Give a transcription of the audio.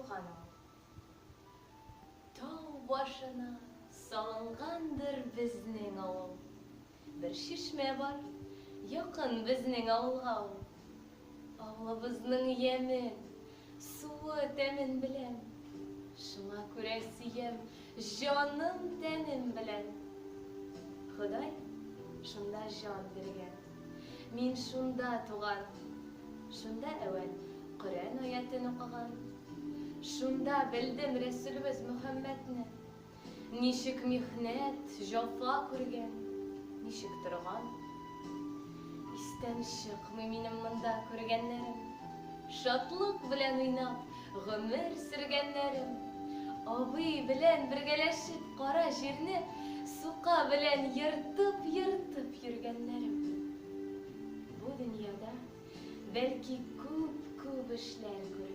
Туган авыл. Тау башына салынгандыр безнең авыл. Бер чишмә бар, якын безнең авылга ул. Авылыбызның ямен, суы тәмен беләм. Шуңа күрә сөям җаным-тәнем белән. Ходай шунда җан биргән. Мин шунда туган. Шунда әүвәл Коръән аятен укыган. Шунда белдем Рәсүлебез Мөхәммәдне. Ничек михнәт, җәфа күргән, ничек торган. Истән чыкмый минем монда күргәннәрем. Шатлык белән уйнап, гомер сөргәннәрем. Абый белән бергәләшеп кара җирне сука белән ертып-ертып йөргәннәрем. Бу дөньяда, бәлки, күп-күп эшләр күрер.